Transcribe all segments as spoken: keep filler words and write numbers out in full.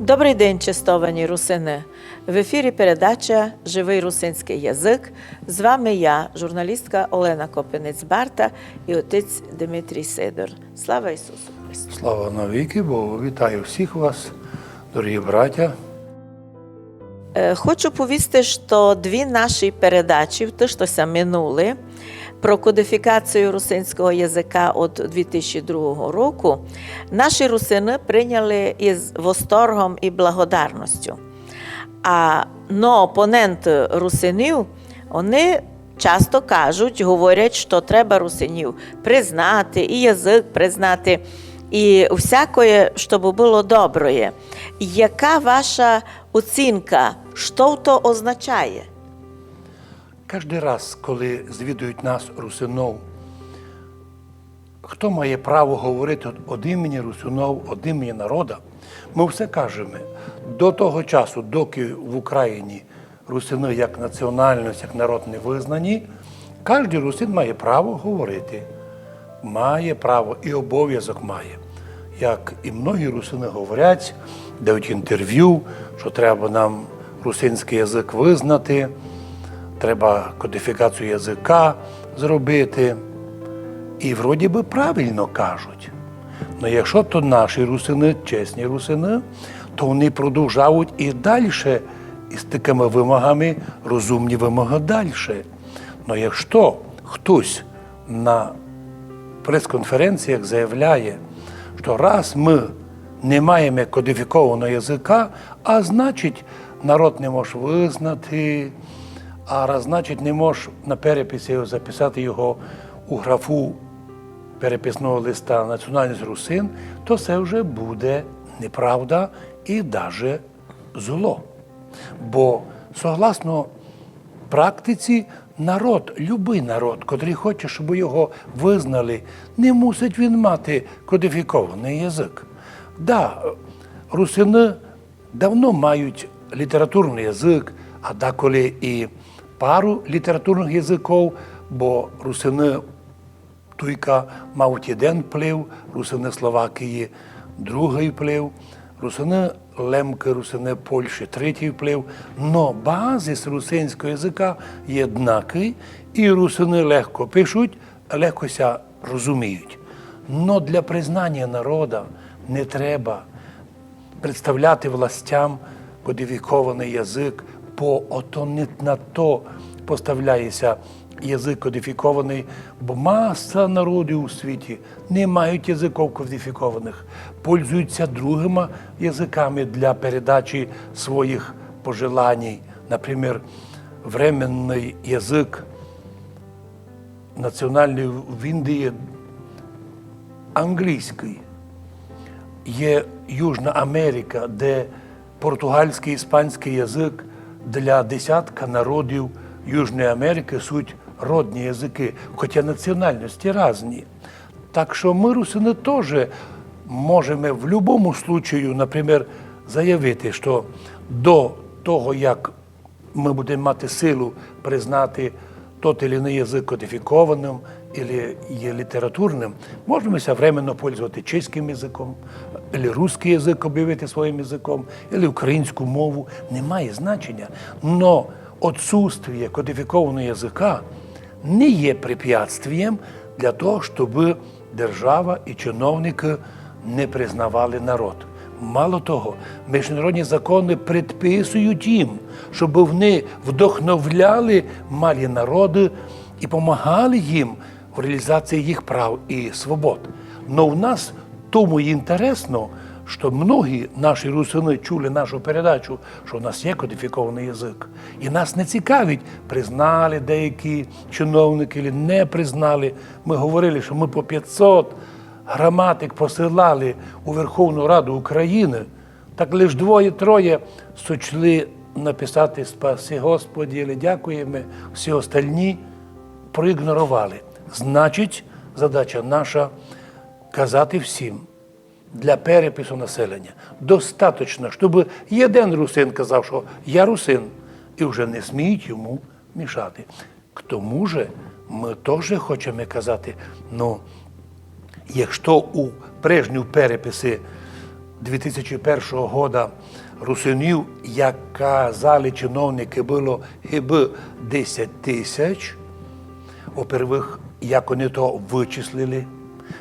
Добрый день, честовані русины! В ефірі передача «Живый русинськый язык». З вами я, журналістка Олена Копинець-Барта, і отець Димитрій Сидор. Слава Ісусу Христу! Слава навікы Богу! Вітаю всіх вас, дорогі братя! Е, хочу повісти, што дві наші передачі, ті, што ся минули, про кодифікацію русинського языка од дві тисячі другого року, наші русины прийняли із восторгом і благодарностю. А, но, опоненты русинів, они часто кажуть, говорять, што треба русинів признати, і язык признати, і всякоє, што бы было доброє. Яка ваша оцінка, што то означає? Каждый раз, коли звідують нас, русинов, хто має право говорити од, од імені русинов, од імені народа, мы все кажеме, до того часу, доки в Україні русины як національность, як народ не визнані, каждый русин має право говорити. Має право і обовязок має. Як і многі русины говорять, дають інтервю, што треба нам русинськый язык визнати, треба кодифікацію языка зробити. І вроді бы правильно кажуть. Но якщо то наші русины, чесні русины, то вони продовжають і дальше із такыми вимогами, розумні вимогы дальше. Но якщо хтось на прес-конференціях заявляє, што раз мы не маєме кодифікованого языка, а значить, народ не мож визнати, а раз, значить, не мож на переписі записати його у графу переписного листа національность русин, то се вже буде неправда і даже зло. Бо, согласно практиці, народ, любый народ, котрый хоче, щоб його визнали, не мусить він мати кодифікованый язык. Да, русины давно мають літературный язык, а деколи і пару літературных языков, бо русины туйка мають єден вплив, русины Словакії другый вплив, русины Лемкы, русины Польщі третій вплив. Но базис русинського языка єднакый, і русины легко пишуть, легко ся розуміють. Но для признання народа не треба представляти властям кодифікованый язык, бо ото не на то поставляє ся язык кодифікованый, бо маса народів у світі не мають языков кодифікованых, пользуються другыма языками для передачі своїх пожеланій. Например, временный язык національный в Індії англійськый. Є Южна Америка, де португальськый, іспанськый язык для десятка народів Южної Америки суть родні языкы, хотя національности разні. Так што мы, русины, тоже можеме в любому случаю, например, заявити, што до того, як мы будеме мати силу признати тот или иный язык кодифікованым или є літературным, можеме ся временно пользовати чеськым языком, или русскый язык обявити своїм языком, или українську мову, не має значеня. Но отсутствіє кодифікованого языка не є препятствієм для того, щоб держава і чиновникы не признавали народ. Мало того, міжнародні законы предписують їм, щоб вони вдохновляли малі народы і помагали їм в реалізації їх прав і свобод. Но в нас тому й інтересно, што многі наші русины чули нашу передачу, што в нас є кодифікованый язык. І нас не цікавить, признали деякі чиновникы или не признали. Мы говорили, што мы по пятьсот граматик посилали у Верховну Раду Україны, так лиш двоє-троє сочли написати «Спаси Господи» или «Дякуєме», всі остальні проігноровали. Значить, задача наша казати всім для перепису населеня. Достаточно, щоб єден русин казав, што «я русин», і вже не сміють йому мішати. К тому же мы тоже хочеме казати, ну, якщо у прежню переписи Дві тисячі першого года русинів, як казали чиновникы, было гибы десять тисяч. Во-первых, як они то вычислили,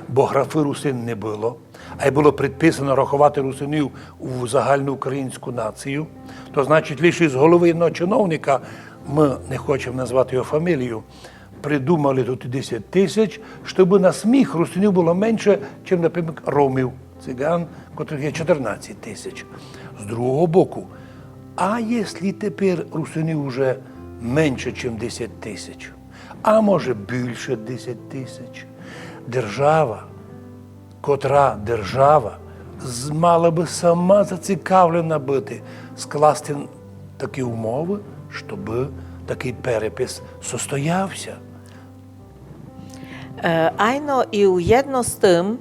бо графы русин не было, а й было предписано раховати русинів у загальноукраїнську націю. То значить, лише з головы єдного чиновника, мы не хочеме назвати його фамілію, придумали туй десять тисяч, щобы на сміх русинів было менше, чим, наприклад, ромів, циган, котрых є чотирнадцять тисяч. З другого боку, а якщо тепер русинів уже менше, чим десять тисяч, а може більше десять тисяч, держава, котра держава з-, мала бы сама зацікавлена быти скласти такі умовы, щобы такый перепис состоявся. Е, айно, і уєдно з тым,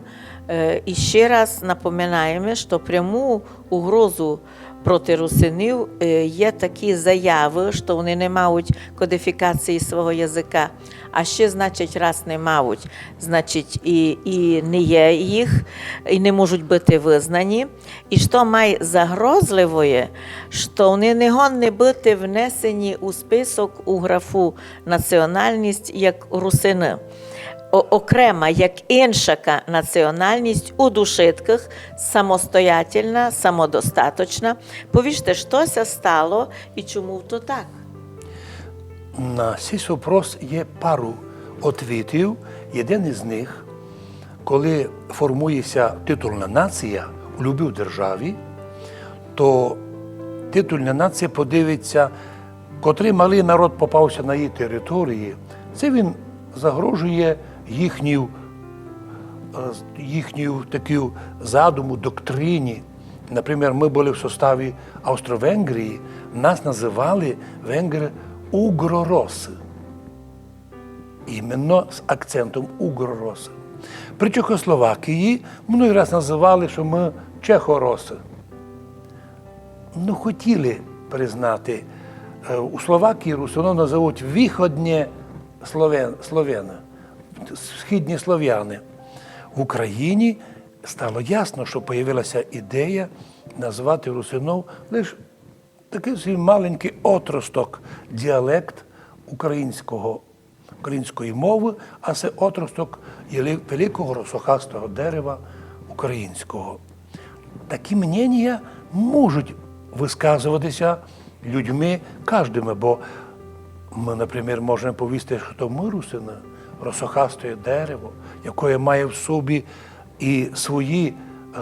е, іщи раз напоминаєме, што пряму угрозу проти русинів, е, є такі заявы, што они не мають кодифікації свого языка. А ще, значить, раз не мають, значить, і, і не є їх, і не можуть быти визнані. І што май загрозливоє, што они не годні быти внесені у список, у графу національность як русины. О-, окрема, як иншака національность у душиткых, самостоятельна, самодостаточна. Повіжте, што ся стало і чому то так? На сись вопрос є пару отвітів. Єден із них, коли формує ся титулна нація у любій державі, то титулна нація подивить ся, котрый малый народ попав ся на її території, ци він загрожує їхній, е, їхній такій задуму, доктрині. Наприклад, мы были в составі Австро-Венгрії, нас называли венгры угроросы. Іменно з акцентом угроросы. При Чехословакії многый раз называли, што мы чехоросы. Ну, хотіли признати, е, у Словакії русинов называють виходні словен-, словены, східні словяни. В Україні стало ясно, што появила ся ідея назвати русинов лиш такый свій маленькый отросток, діалект українського, української мовы, а се отросток є ли-, великого росохастого дерева українського. Такі мненія можуть высказовати ся людьми каждыми, бо мы, наприклад, можеме повісти, што мы русины, росохастоє дерево, якоє має в собі і свої, е,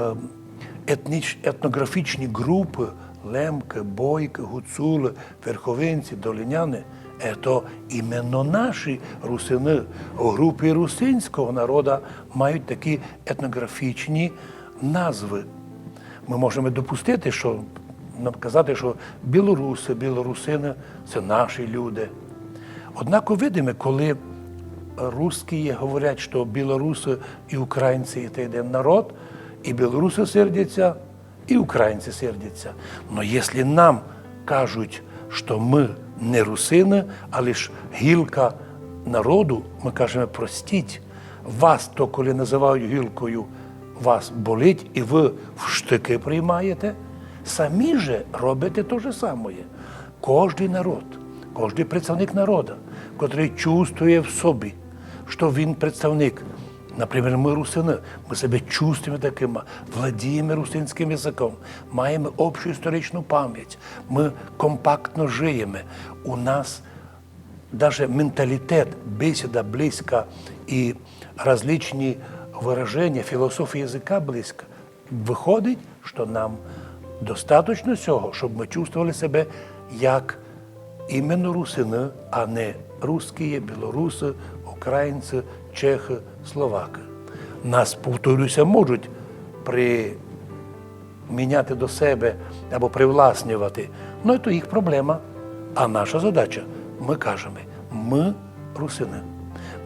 етніч-, етноґрафічні ґрупы: лемкы, бойкы, гуцулы, верховинці, долиняни. Ето іменно наші русины в ґрупі русинського народа мають такі етноґрафічні назвы. Мы можеме допустити, што, нам казати, што білорусы, білорусины — се наші люди. Однако видиме, коли русскії говорять, што білорусы і українці — се єден народ, і білорусы сердять ся, і українці сердять ся. Но єсли нам кажуть, што мы не русины, а лиш гілка народу, мы кажеме: простіть, вас то, коли называють гілкою, вас болить, і вы в штыкы приймаєте, самі же робите то же самоє. Кождый народ, кождый представник народа, котрый чувствує в собі, што він представник, наприклад, мы русины, мы себе чувствуєме такыма, владієме русинськым языком, маєме общу історичну память, мы компактно жиєме, у нас даже менталітет, бесіда близька і различні выраженя, філософія языка близька. Выходить, што нам достаточно сього, щоб мы чувствовали себе як іменно русины, а не русскіє, білорусы, українці, чехы, словакы. Нас, повторюся, можуть при міняти до себе або привласнювати, но то їх проблема. А наша задача, мы кажеме, мы русины.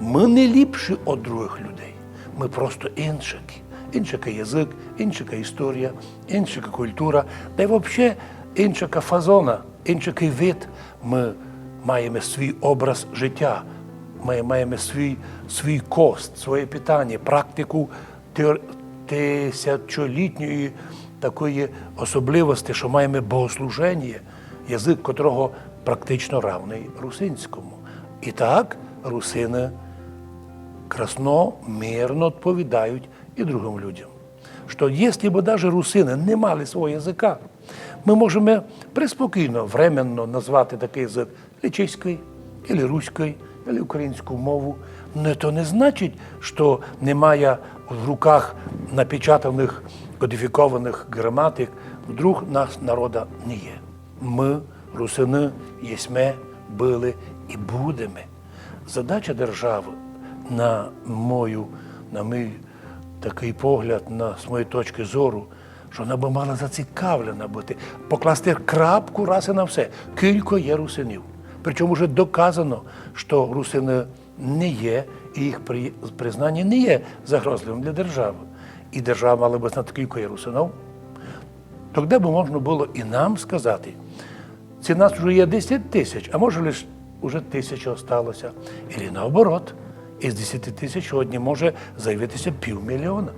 Мы не ліпші од другых людей. Мы просто иншакі. Иншакый язык, иншака історія, иншака культура, та й вообще иншака фазона, иншакый вид. Мы маєме свій образ життя, мы маєме свій, свій кост, своє питаня, практику тер-, тисячолітньої такої особливости, што маєме богослуженіє, язык котрого практично равный русинському. І так русины красно, мирно одповідають і другым людям. Што якщо бы даже русины не мали свого языка, мы можеме преспокійно, временно назвати такый язык лічиськый, или руськый, или українську мову, но то не значить, што немає в руках напечатаных, кодифікованых граматик, вдруг нас народа не є. Мы, русины, єсме, были і будеме. Задача державы, на мою, на мій такый погляд, на, з моєї точкы зору, што она бы мала зацікавлена быти, покласти крапку раз і на все. Кілько є русинів? Причому вже доказано, што русины не є, і їх при-, признання не є загрозливым для державы. І держава мала бы знати, кілько є русинов. Тогды бы можна было і нам сказати, ци нас уже є десять тисяч, а може лиш уже тисяча осталося. Или наоборот, із десяти тисяч сьогодні може заявитися півмільйона.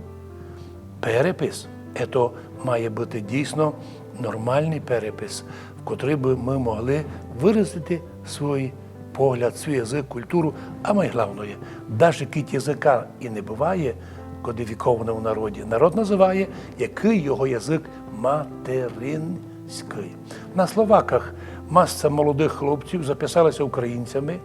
Перепис, ето має быти дійсно нормалный перепис, в котрый бы мы могли выразити свій погляд, свій язык, культуру, а найглавноє, даже кідь языка і не быває кодифікованого в народі, народ называє, якый його язык материнськый. На Словаках маса молодых хлопців записалися українцями,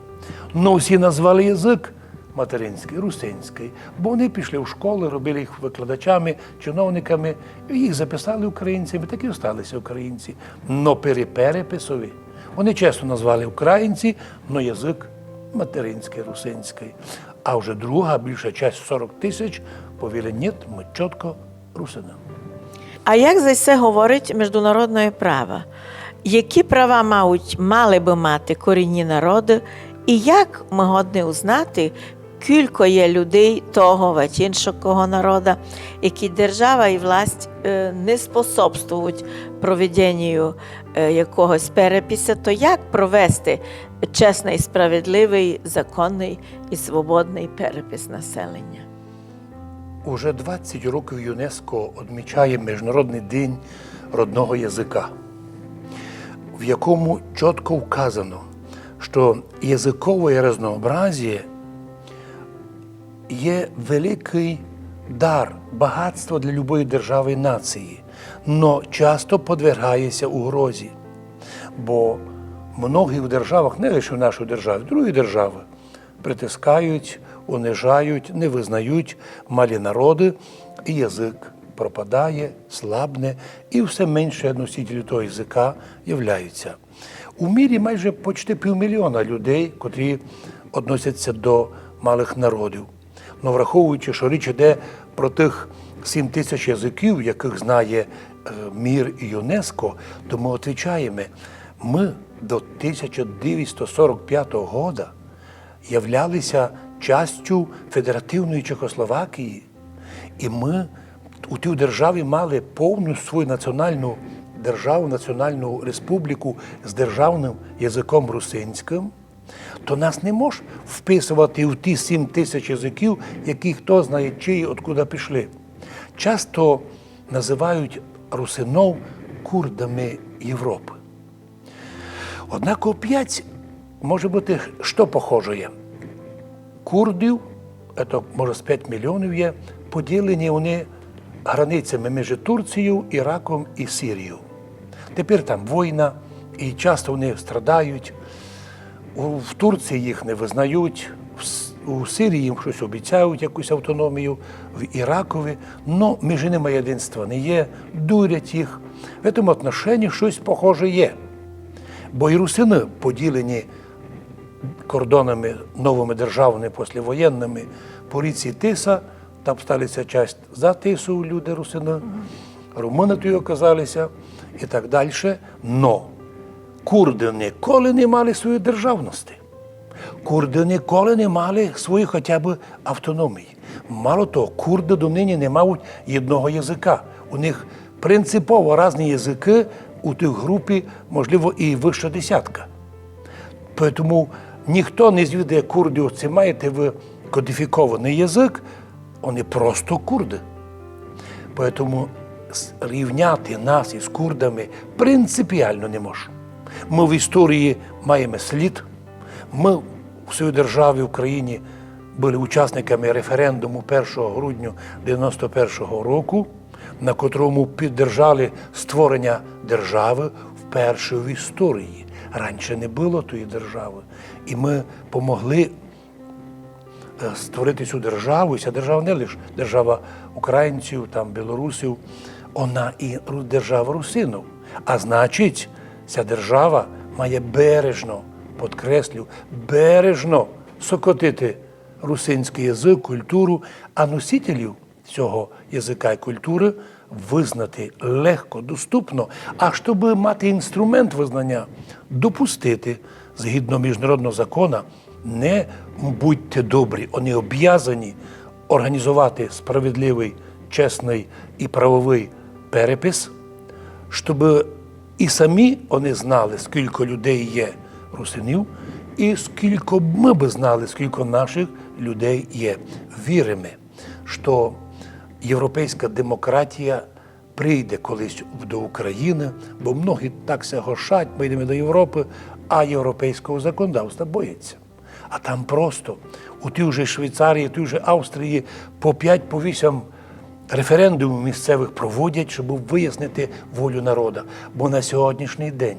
но всі назвали язык материнськый, русинськый, бо они пішли в школы, робили їх викладачами, чиновниками, і їх записали українцями, так і осталися українці. Но при переписови они чесно назвали українці, но язык материнськый, русинськый. А вже друга, більша часть, сорок тисяч, повіли: «Нєт, мы чотко русины». А як за се говорить международне право? Які права мають, мали бы мати корінні народы? І як мы годні узнати, кілько є людей того вать іншого народа, які держава і власть, е, не способствують проведенню, е, якогось переписа, то як провести чесный, справедливый, законный і свободный перепис населення? Уже двадцять років ЮНЕСКО одмічає Міжнародный день родного языка, в якому чотко вказано, што языкове разнообразіє є великый дар, багатство для любої державы і нації, но часто подвергається угрозі. Бо многі в державах, не лише в нашій державі, в другій державі, притискають, унижають, не визнають малі народы, і язык пропадає, слабне, і все менше носителів того языка являються. У мірі майже почти півмільйона людей, котрі односяться до малых народів. Но враховуючи, што річ іде про тых сім тисяч языків, якых знає, е, мір і ЮНЕСКО, то мы отвічаєме, мы до тисяча девятьсот сорок пятого года являлися частю федеративної Чехословакії, і мы у тій державі мали повну свою національну державу, національну республіку з державным языком русинськым, то нас не мож вписовати в ті сім тисяч языків, які хто знає чиї, откуда пішли. Часто называють русинов курдами Європы. Однако опять може быти, што похожоє. Курдів, ето, може, з пять мільйонів є, поділені они границями між Турцією, Іраком і Сірією. Тепер там война, і часто они страдають. У, в Турції їх не визнають, в С-, у Сірії їм штось обіцяють, якусь автономію, в Іракові, но між ними єдинства не є, дурять їх. В этом отношении штось похоже є. Бо і русины поділені кордонами новыми державами післявоєнными по ріці Тиса, там сталися часть за Тису люди русины, румыны туй оказалися і так дальше. Но курды ніколи не мали своєї державности. Курды ніколи не мали своєї хотя бы автономії. Мало того, курды донині не мають єдного языка. У них принципово разні языкы у тій групі, можливо, і выше десятка. Поэтому ніхто не звідає курдів, ци маєте вы кодифікованый язык, они просто курды. Поэтому Рівняти нас із курдами принципіално не мож. Мы в історії маєме слід. Мы в своїй державі, в Україні, были учасниками референдуму першого грудня девяносто першого року, на котрому піддержали створення державы вперше в історії. Раніше не было тої державы. І мы помогли е, створити цю державу. І ця держава не лише держава українців, там, білорусів, вона і ру-, держава русинів. А значить, ця держава має бережно, підкреслю, бережно сокотити русинськый язык, культуру, а носителів цього языка і культуры вызнати легко, доступно. А щоб мати інструмент вызнання, допустити, згідно міжнародного закона, не будьте добрі, вони обязані організовати справедливый, чесный і правовый перепис, щоб і самі вони знали, скілько людей є русинів, і скілько мы бы знали, скілько наших людей є. Віриме, што європейська демократія прийде колись в-, до України, бо многі так ся гошать, мы йдеме до Європы, а європейського законодавства бояться. А там просто. У тій же Швейцарії, у тій же Австрії по пять, по вісім референдумів місцевых проводять, щоб выяснити волю народа. Бо на сьогоднішній день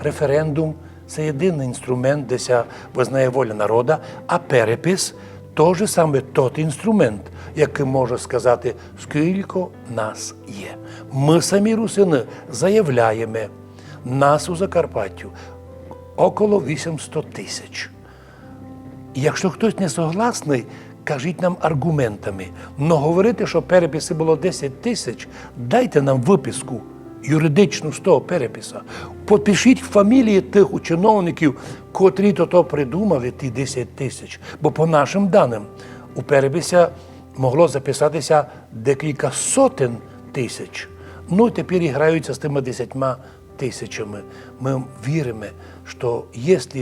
референдум — це єдиный інструмент, де ся вызнає воля народа, а перепис — то же саме тот інструмент, якый може сказати, скілько нас є. Мы самі, русины, заявляєме, нас у Закарпаттю около вісімсот тисяч. Якщо хтось не согласный, кажіть нам арґументами. Но говорити, што переписів было десять тисяч, дайте нам выписку юридичну з того переписа. Подпишіть фамілії тых у чиновників, котрі то, то придумали, ті десять тисяч. Бо по нашым даным у переписа могло записати ся декілька сотен тисяч. Ну, тепер і граються з тыма десятьма тисячами. Мы віриме, што якщо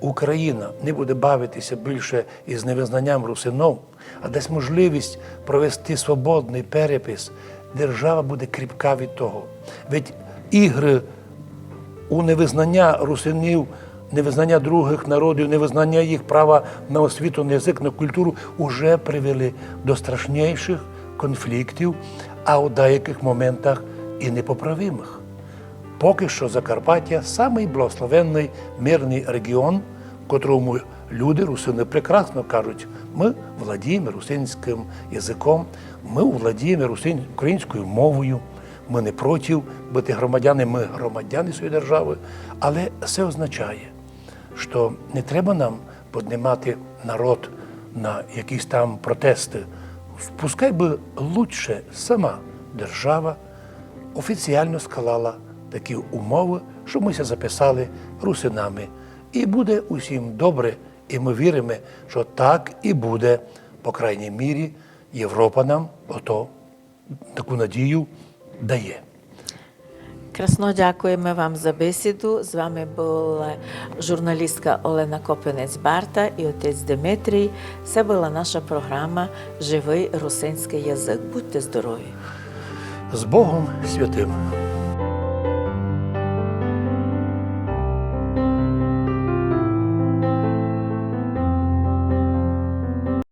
Україна не буде бавити ся більше із невызнанням русинов, а дасть можливість провести свободный перепис, держава буде кріпка від того. Ведь ігры у невызнання русинів, невызнання другых народів, невызнання їх права на освіту, на язык, на культуру уже привели до страшнішых конфліктів, а у деякых моментах і непоправимых. Поки што Закарпаття — самый благословенный мирный регіон, в котрому люди, русины, прекрасно кажуть: мы владієме русинськым языком, мы владієме русин-, українською мовою, мы не проти быти громадяни, мы громадяни своєї державы. Але се означає, што не треба нам поднимати народ на якісь там протесты. Пускай бы лучше сама держава офіціално склала такі умовы, што мы ся записали русинами. І буде усім добре, і мы віриме, што так і буде. По крайній мірі, Європа нам ото таку надію дає. Красно дякуєме вам за бесіду. З вами была журналістка Олена Копинець-Барта і отець Димитрій. Се была наша програма «Живый русинськый язык». Будьте здорові! З Богом святым!